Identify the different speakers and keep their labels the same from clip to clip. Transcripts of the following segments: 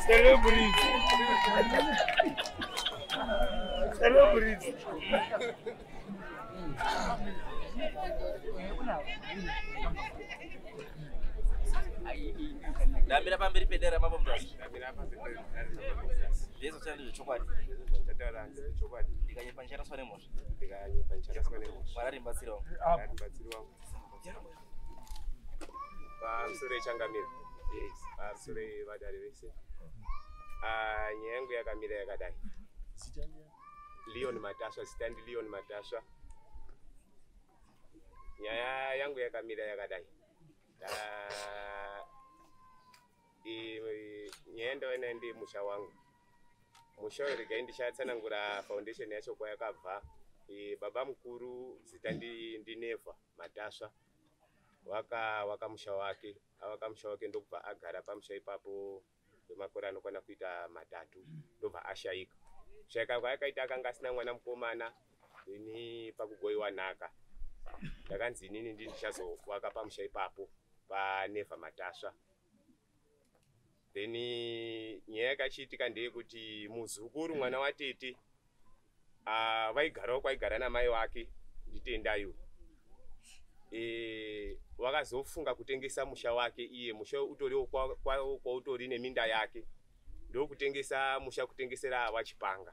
Speaker 1: Celebrity. Celebrity.
Speaker 2: Ndamira pamberi pedera mambo Mutasa. Ndizvo chandi zvechokwadi. Ndikanyepa ndicharaswa nemhosva. Mwari ari mubatsiri wangu.
Speaker 3: Pamusoro yechangamiro, pamusoro yevadare vese. Ah, nyaya yangu yakamira yakadai. Leon Matasva, zita ndi Leon Matasva. Nyaya yangu yakamira yakadai. Ah, nyaya ndauya ndi musha wangu. Musha uyu regai ndichatsanangura foundation yacho kwayakabva. Baba mukuru zita ndiNeva Matasva. Waka musha wake, avaka musha wake ndokubva agara pamusha ipapo kwemakore anokwana kuita 3, ndobva ashayika. Kushayika kwaakaita akanga asina mwana mukomana, ini pakugoyiwa nhaka ndakanzi inini ndini ndichazovaka pamusha ipapo paNeva Matasva. Then nyaya yakachiitika ndeyekuti muzukuru mwana watete vaigarawo kwaigara namai wake ndiTendayo. Wakazofunga kutengesa musha wake iye, musha utoriwo kwautori neminda yake, ndokutengesa musha kutengesera vaChipanga.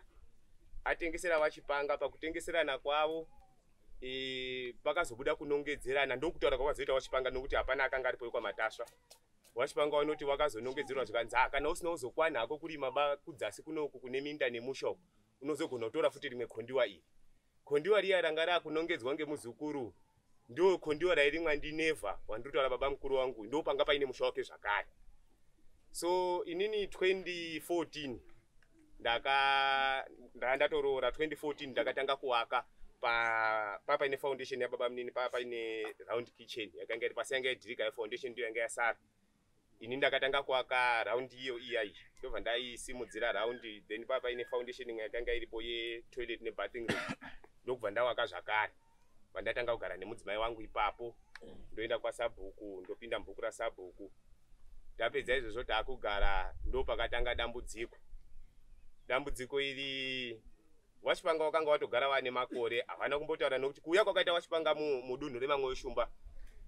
Speaker 3: Atengesera vaChipanga, pakutengeserana kwavo pakazobuda kunongedzerana, ndokutaura kwakazoita vaChipanga nokuti hapana akanga aripo kwaMatasva. VaChipanga vanoti wakazonongedzerwa zvikanzi, kana usina kuzokwana hako kurima ba kudzasi kunoku kune minda nemusha uku, unozogona kutora futi rimwe kondiwa iri. Kondiwa riya ranga rakunongedzwa ngemuzukuru, ndo kondiwa rairimwa ndiNeva wandinotaura baba mukuru wangu, ndo panga paine musha wake zvakare. So inini 2014 ndaka ndatoroora 2014 ndakatanga kuwaka pa paine foundation yababa munini, pa paine round kitchen yakanga iri pasi, yanga yadhirika yefoundation ndiyo yanga yasara. Ini ndakatanga kuwaka round iyo iyayi, ndobva ndaisimudzira round, then pa paine foundation imwe yakanga iripo yetoilet nebathing room, ndokubva ndawaka zvakare. Vandatanga kugara nemudzimai wangu ipapo, ndoenda kwasabhuku, ndopinda mubhuku rasabhuku. Tapedza izvozvo taakugara, ndo pakatanga dambudziko. Dambudziko iri vaChipanga wakanga watogara vane makore, havana kumbotaura nokuti kuuya kwakaita vaChipanga mudunhu reMamwe Shumba,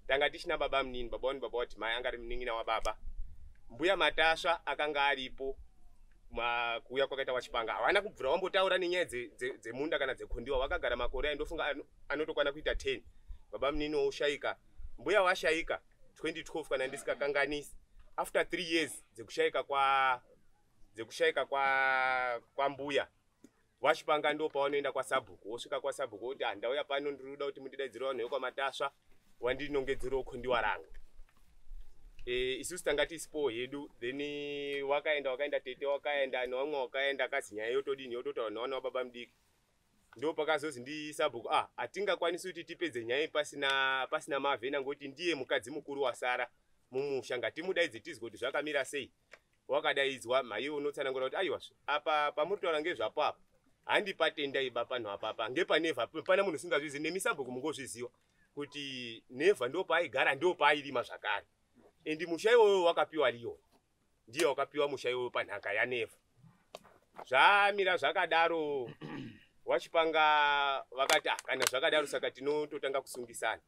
Speaker 3: tanga tichina baba munini, baba wani baba wati mai anga ari munin'ina wababa. Mbuya Matasva akanga aripo kuuya kwakaita vaChipanga, havana kubvura wambotaura nenyaya dzemunda kana dzekondiwa. Vakagara makore aindofunga anotokwana kuita 10. Baba munini woshayika, mbuya washayika 2012 kana ndisikakanganisi, after 3 years dzekushayika kwambuya. VaChipanga ndo pavanoenda kwasabhuku, wosvika kwasabhuku woti, "Ah, ndauya pano, ndiri kuda kuti mundidaidzirewo vanhu vekwaMatasva wandinongedzerewo kondiwa rangu." Isusu tanga tisipowo hedu. Then wakaenda tete wakaenda nevamwe wakaenda, akazi nyaya yotodini, yototaura nevana wababa mudiki. Ndo pakazozi ndisabhuku, ah, hatingakwanisi kuti tipedze nyaya iyi pasina Mavhena, ngokuti ndiye mukadzi mukuru wasara mumusha, ngatimudaidze tizwe kuti zvakamira sei. Wakadaidzwa maiwe, unotsanangura kuti aiwazve apa pamuri kutaura ngezvapo apa handi paTendai ba, panhu apapa ngepaNevha, pana munhu usingazvizivi, nemisabhuku mungozviziva kuti Nevha ndo paaigara, ndo paairima zvakare, and musha iwoyo wakapiwa Leon, ndiye wakapiwa musha iwoyo panhaka yaNevha. Zvamira zvakadaro, vaChipanga vakati, "Ah, kana zvakadaro saka tinototanga kusungisana."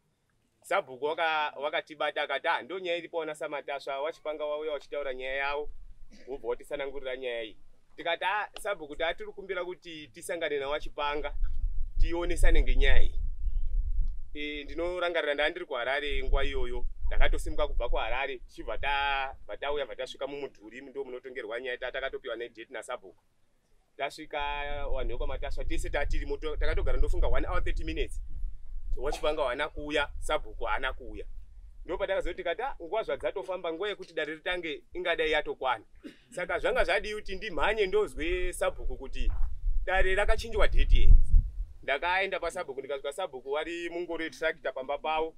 Speaker 3: Sabhuku wakatibata akati, "Ah, ndo nyaya iripo wana saMatasva, vaChipanga wauya wachitaura nyaya yavo, wobva watisanangurira nyaya iyi." Tikati, "Ah, sabhuku, taatiri kumbira kuti tisangane nawaChipanga tionesane ngenyaya iyi." Ndinorangarira ndaa ndiri kuHarare nguva iyoyo, ndakatosimuka kubva kuHarare tichibva bva tauya, bva tasvika mumudhuri ndo munotongerwa nyaya. Takatopiwa nedate nasabhuku. Tasvika, vanhu vekwaMatasva tese tatirimo, takatogara ndofunga 1 hour 30 minutes. WaChipanga haana kuuya, sabhuku haana kuuya. Ndo patakazoti tikati, "Ah, nguva zvadzatofamba, nguva yekuti dare ritange ingadai yatokwana." Saka zvanga zvadii kuti ndimhanye ndozwe sabhuku kuti dare rakachinjwa date here. Ndakaenda pasabhuku, ndikasvika sabhuku vari mungoro yetrakita pamba pavo,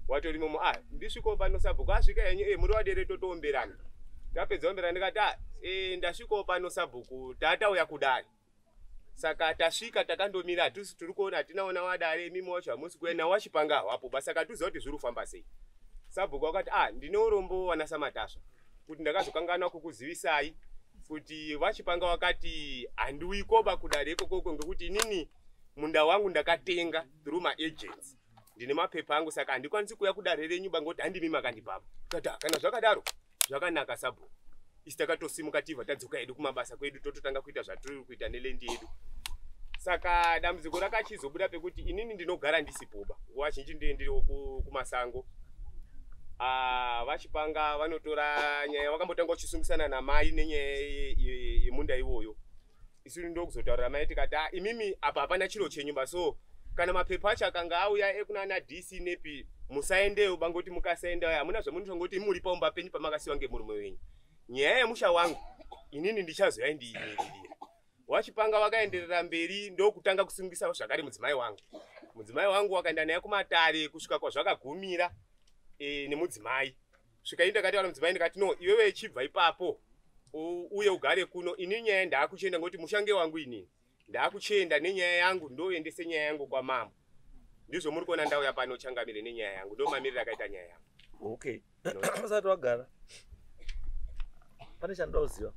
Speaker 3: watori momo. Ah, ndisvikowo pano sabhuku. Asvika henyu, muri wadere, totoomberana. Tapedza omberana, ndikati, "Ah, ndasvikawo pano sabhuku, tatauya kudare." Saka tasvika takandomira, hatisi tiri kuona, hatinaona wadare, imimi wacho hamusi kuenda, waChipanga hawapo ba, saka tiziva kuti zviri kufamba sei. Sabhuku wakati ah, ndine urombo wana Samatasva kuti ndakazokanganwa kukuzivisai kuti vachipanga wakati handiuikoba kudare ikokoko ngekuti inini munda wangu ndakatenga through my agents, ndine mapepa angu, saka handikwanisi kuuya kudare renyu bangoti handimi makandipapa. Kati kana zvakadaro zvakanaka sabhuku. Isi takatosimuka tibva tadzoka hedu kumabasa kwedu tototanga kuita zvatiri kuita nelendi yedu. Saka dambudziko rakachizobuda pekuti inini ndinogara ndisipoba, nguva zhinji ndiye ndiriwo kumasango. Vachipanga vanotora nyaya, vakambotanga vachisungisana namai nenyaya yemunda iwoyo. Isu ndokuzotaurira mai tikati imimi apa hapana chiro chenyu ba, so kana mapepa acho akanga auya ekunana DC nepi musaendeyo bangoti mukasaendayo hamuna zvamunotongoti muri paumba penyu pamakasiwa ngemurume wenyu. Nyaya yemusha wangu inini ndichazoya ndiimiririra. Wachipanga wakaenderera mberi ndokutanga kusungisa zvakare mudzimai wangu. Mudzimai wangu wakaenda naye kumatare kusvika kwazvakagumira nemudzimai. Svika ini ndakati vana mudzimai ndikati no, iwewe chibva ipapo uye ugare kuno, ini nyaya ndaakuchienda ngekuti mushange wangu inini ndaakuchienda nenyaya yangu, ndoendese nyaya yangu kwamambo. Ndizvo muri kuona ndauya pano changamire nenyaya yangu, ndomamiriro akaita nyaya yangu.
Speaker 1: Okay, usati wagara pane chandoda kuziva.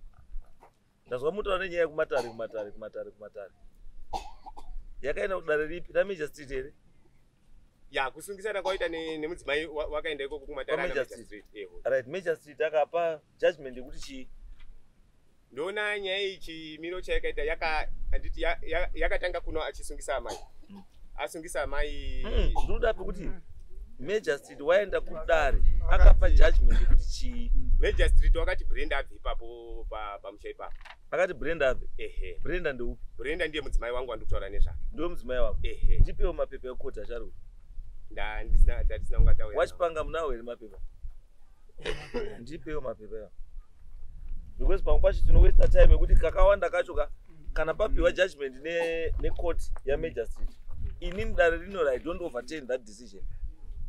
Speaker 1: Ndazwa mutaura nenyaya yekumatare kumatare kumatare kumatare. Yakaenda kudare ripi? RaMajor Street here?
Speaker 3: Ya, kusungisana kwaita nemudzimai wakaenda ikoko kumatare ana Major Street.
Speaker 1: Right, Major Street akapa judgment yekuti chii?
Speaker 3: Ndoona nyaya iyi chimiro chayakaita handiti yakatanga kuno achisungisa amai. Asungisa amai.
Speaker 1: Ndinoda pekuti Major Street waenda kudare akapa judgment yekuti chii?
Speaker 3: Major Street wakati Brenda abve ipapo pamusha ipapo.
Speaker 1: Akati Brenda abve?
Speaker 3: Ehe.
Speaker 1: Brenda ndeupi?
Speaker 3: Brenda ndiye mudzimai wangu wandikutaura nezvake.
Speaker 1: Ndiwe mudzimai wako?
Speaker 3: Ehe.
Speaker 1: Ndipewo mapepa ekoti achari.
Speaker 3: Ndandisina tatisina kungatauya.
Speaker 1: Wachipanga munawo here mapepa? Ndipewo mapepa iwawo. Because pamwe pacho tinowaste time yekuti kakawanda kacho kana papiwa judgment necourt yaMajor Street. Inini dare rino I don't overturn that decision.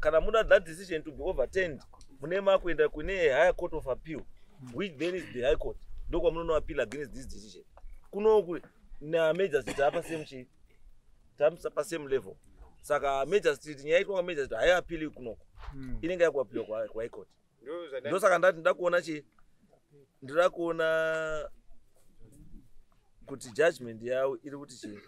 Speaker 1: Kana muda that decision to be overturned, mune makuenda kune higher court of appeal, which then is the high court. Ndokwamunono appeal against this decision. Kunoku na Major Street apa same chi pa same level. Saka Major Street nyaya itwa Major Street haya appeal kunoko. Inenge yakuappeal kwa high court. Ndosaka ndati ndakuona chi ndira kuona kuti judgment yawo iri kuti chii.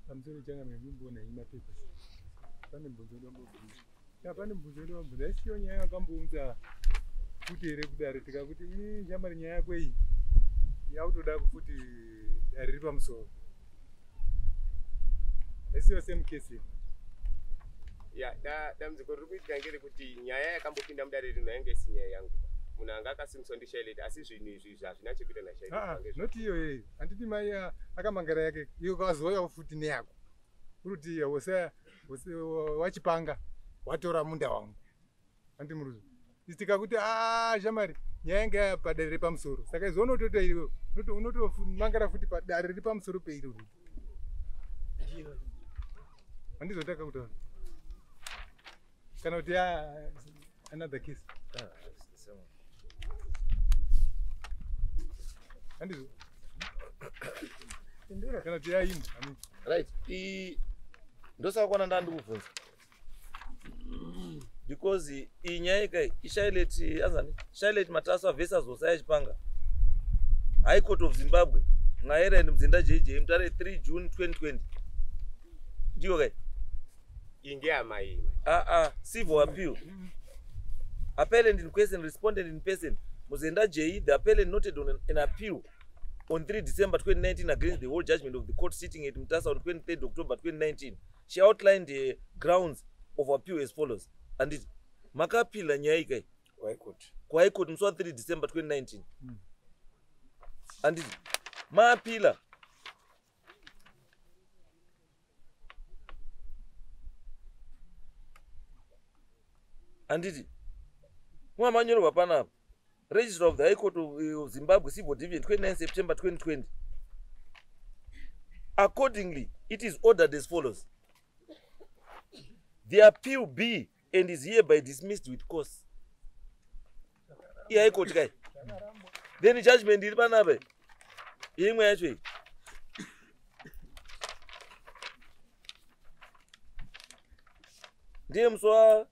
Speaker 4: Pamusoro changamire ndimboona mapepa. Pane mubvunzo wedu wambobvunza. Pane mubvunzo wedu wambobvunza. Isiyo nyaya yakambounza futi here kudare tikakuti ii shamwari nyaya yako iyi yakutoda futi dare riri pamusoro. Haisiyo same case.
Speaker 3: Ya, dambudziko riri kuitika ngerekuti nyaya yakambopinda mudare rino yange isi nyaya yangu. Munhu anga akasimudzwa ndiShailet, asi zvinhu izvi hazvina chekuita naShailet.
Speaker 4: Noti iyo yeyo. Handiti mai akamangara yake iyo kazouyawo futi neyako. Uri kuti wachipanga watora munda wangu. Handi muruzo. Isi kuti shamari nyaya yange yaya padare repamusoro. Saka izvo unotoita iwe unotomangara futi padare riri pamusoro peiro. Handizotaka kutaura. Kana kuti another case. Handizvo. Kana kuti yaimwe.
Speaker 1: Right. Ndosaka kwana ndandikubvunza. Because iyi nyaya kai iShailet azani Shailet Mataswa versus Hosea Chipanga, High Court of Zimbabwe, Mwaera and Muzenda JJ, Mutare 3 June 2020. Ndiyo kai?
Speaker 3: Iyi ndeyamai.
Speaker 1: Civil appeal. Appellant in question, respondent in person. Muzenda J, the appellant noted on an appeal on 3 December 2019 against the whole judgment of the court sitting at Mutasa on 23rd October 2019. She outlined the grounds of appeal as follows. And it makapila nyaya ikai kuHigh Court musi wa 3 December 2019. And it maapila anditi mwamanyorwa panapa Registrar of the High Court of Zimbabwe Civil Division 29 September 2020. Accordingly, it is ordered as follows. The appeal be and is hereby dismissed with costs. High Court kai. Then judgment iri panapa. Imwe yacho iyi. Ndiye musi wa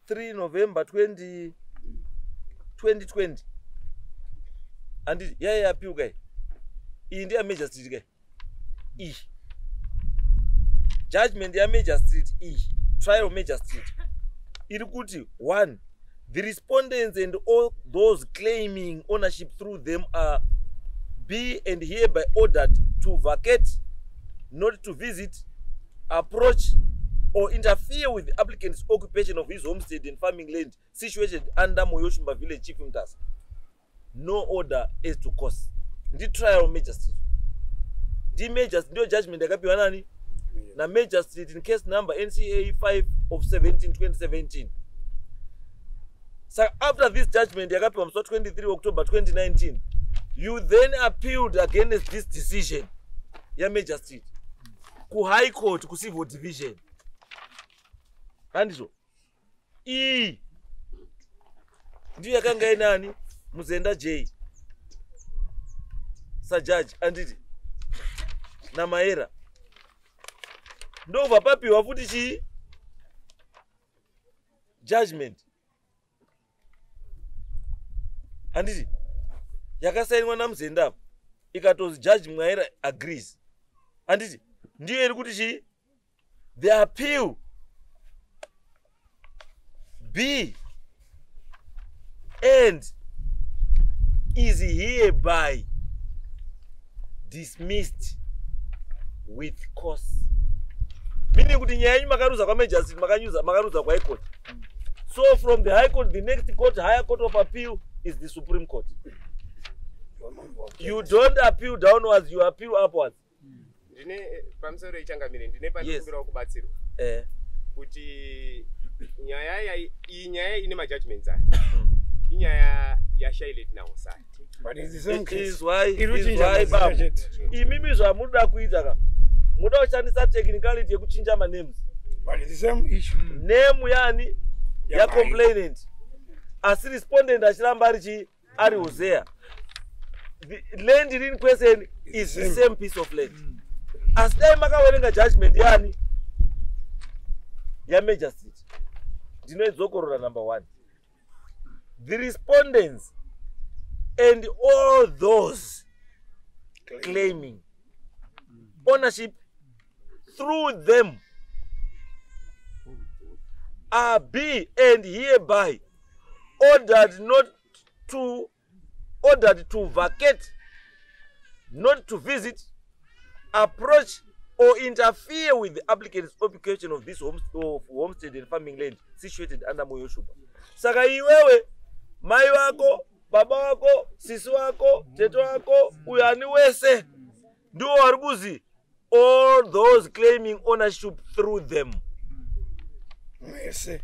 Speaker 1: 3 November 2020. Anditi yaiya appeal kai. Iyi ndiya Magistrate kai. Iyi. Judgment ya Magistrate iyi. Trial Magistrate. Iri kuti 1. The respondents and all those claiming ownership through them are be and hereby ordered to vacate, not to visit, approach, or interfere with the applicant's occupation of his homestead and farming land situated under Moyoshumba Village, Chief Mutasa. No order as to cause. Ndi trial magistrate. Ndi magistrate, ndiyo judgment yakapiwa nani? Na magistrate in case number NCA 5 of 17 2017. So after this judgment yakapiwa musi wa 23 October 2019, you then appealed against this decision ya magistrate ku High Court ku Civil Division. Handizvo. Iyi ndiyo yakanga inani Muzenda J sajaji anditi naMaera. Ndobva papiwa futi chii? Judgment. Handiti yakasainwa naMuzenda apa ikatozi Judge Mwaera agrees. Handiti ndiyo iri kuti chii? The appeal be and is hereby dismissed with cause. Meaning kuti nyaya yenyu makaruza kwaMagistrate, makaruza kuHigh Court. So from the High Court, the next court, higher court of appeal is the Supreme Court. You don't appeal downwards, you appeal upwards.
Speaker 3: Ndine pamusoro ichangamire, ndine pandikumbirawo kubatsirwa. Kuti nyaya iyi nyaya ine majudgments aya. Inyaya yaShailet naHosea.
Speaker 5: But it's the same case.
Speaker 1: Izwai baba. Imimi zvamunoda kuita ka. Munoda kushandisa technicality yekuchinja manames.
Speaker 5: But it's the same issue.
Speaker 1: Name yani ya complainant. Asi respondent achiramba ari ari Hosea. The land in question is the same piece of land. Asi dai makaverenga judgment yani ya magistrate. Ndinoidzokorora number 1. The respondents and all those claiming ownership through them are be and hereby ordered not to ordered to vacate, not to visit, approach, Or interfere with the applicant's occupation of this homestead and farming land situated under Moyoshuba. Saka iwewe, mai wako, baba wako, sisi wako, tete wako, uyo ani wese, ndiwo vari kuzi all those claiming ownership through them.
Speaker 5: Mwese.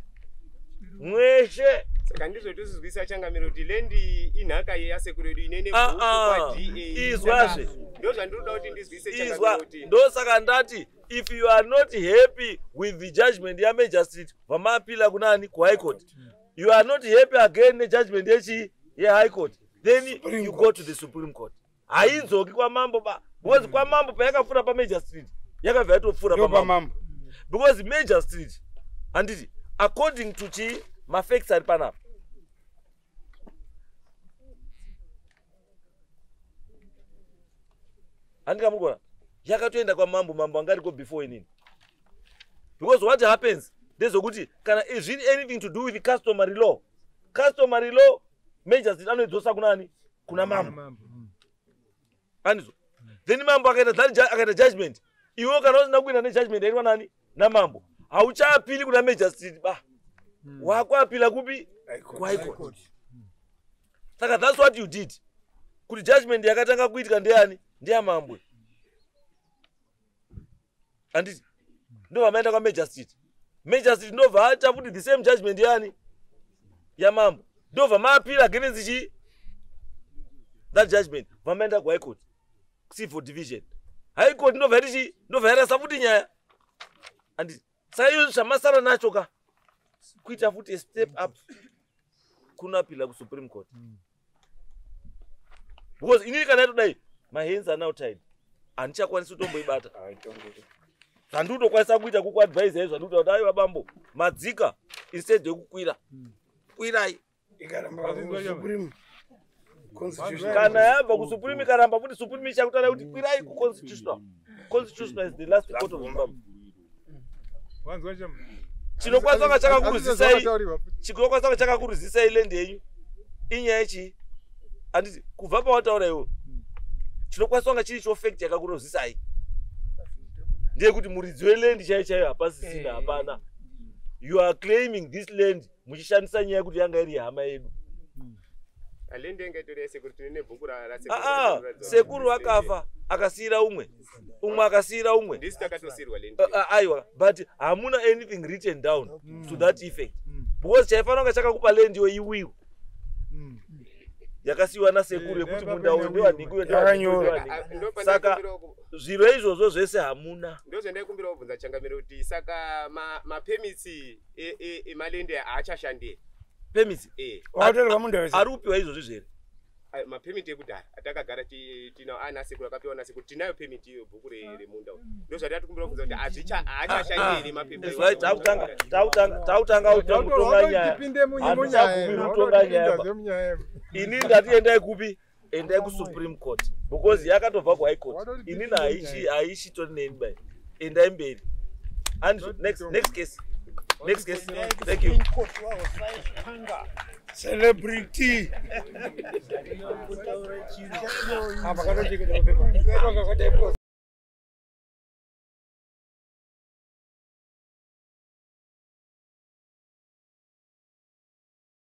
Speaker 1: Mweshe.
Speaker 3: Saka ndizvo tozvizwisa changamiro kuti lendi inhaka yeyasekuru yedu inene
Speaker 1: Ah, ah. Izwazve.
Speaker 3: Ndo zvandinoda kuti ndizwise changamiro
Speaker 1: Izwa,
Speaker 3: kuti
Speaker 1: ndosaka ndati if you are not happy with the judgment yamagistrate vamaapila kunani kuhigh court, you are not happy again nejudgment yechi yehigh court, then
Speaker 5: Supreme
Speaker 1: you
Speaker 5: Court.
Speaker 1: go to the Supreme Court. Haidzoki kwamambo ba, because kwamambo payakapfuura pamagistrate yakabva yatopfuura
Speaker 5: Ndo
Speaker 1: pamambo,
Speaker 5: pamambo.
Speaker 1: because magistrate, handiti, according to chi mafacts ari panapa, handika muri kuona yakatoenda kwamambo, mambo anga ariko before inini, because what happens ndezvekuti kana zviri anything to do with customary law, customary law magistrate anoidzosa kunani, kuna mambo, andizvo? Then mambo akaita akaita judgment, iwe kana usina kuenda nejudgment yaitwa nani, namambo, hauchaapili kuna magistrate ba, wakuapila kupi? Kuhigh court. Saka that's what you did, kuti judgment yakatanga kuitika ndeyani? Ndeyamambwe, handiti? Ndobva maenda kwamagistrate, magistrate ndobva aita futi the same judgment yani yamambo, ndobva maapila against chi that judgment, vamaenda kuhigh court civil division. High court ndobva yati chi, ndobva yarasa futi nyaya, handiti? Saka izvo zvamasara nacho ka kuita futi a step up kunoapila kuSupreme Court, because inini kana yatodai my hands are now tied, handichakwanisi kutomboibata. Zvandikutokwanisa kuita kukuadvisa, zvandikuita kuti aiwa bambo, madzika instead yekukwira, kwirai.
Speaker 5: Ikaramba kuSupreme Constitution.
Speaker 1: Kana yabva kuSupreme ikaramba futi, Supreme ichakutaura kuti kwirai kuConstitutional. Constitutional is the last court of Zimbabwe.
Speaker 4: Wanzwa chama?
Speaker 1: Chinokwanisa kunge chakakuruzisai,
Speaker 4: Zvakataurirwa futi.
Speaker 1: chinokwanisa kunge chakakuruzisai land yenyu inyaya yechii, handiti? Kubva pawataura iwe, chinokwanisa kunge chiri chofact yakakuruzisai ndeyekuti muridzi weland chaiyo chaiyo hapasisina, hapana. You are claiming this land muchishandisa nyaya yekuti yanga iri hama yedu.
Speaker 3: Lendi yanga itori yasekuru, tine nebhuku rasekuru.
Speaker 1: Aa, sekuru akafa akasiyira umwe, umwe akasiyira umwe.
Speaker 3: Ndisi takatosiyirwa lendi.
Speaker 1: Aiwa, but hamuna anything written down to that effect, because chaifanira kunge chakakupa land iyo iwill yakasiyiwa nasekuru yekuti munda uyu ndewanhingi, uyu ndewanhingi, uyu ndewanhingi. Saka zviro izvozvo zvese hamuna.
Speaker 3: Ndozvandaikumbira kubvunza changamiro kuti saka mapermits emalende haachashandi?
Speaker 1: Permits?
Speaker 5: Wakatorerwa munda wese.
Speaker 1: Ari kupiwa izvozvi zvere?
Speaker 3: Mapermit ekudhara atakagara tinawo ana sekuru, akapiwa nasekuru, tinayo permit iyo, bhuku remunda uyu. Ndozvatatukumbira kubvunza kuti haachashandi here mapepa?
Speaker 1: Right, takutanga kutonga nyaya.
Speaker 4: Tipinde munyaya.
Speaker 1: Handichagumiri kutonga nyaya ba.
Speaker 4: Munyaya.
Speaker 1: Inini ndati endai kupi? Endai kuSupreme Court, because yakatobva kuhigh court. Inini haichitori neni bai, endai mberi. And next case, next case, thank you.
Speaker 5: Celebrity. Apa katocheketa mapepa.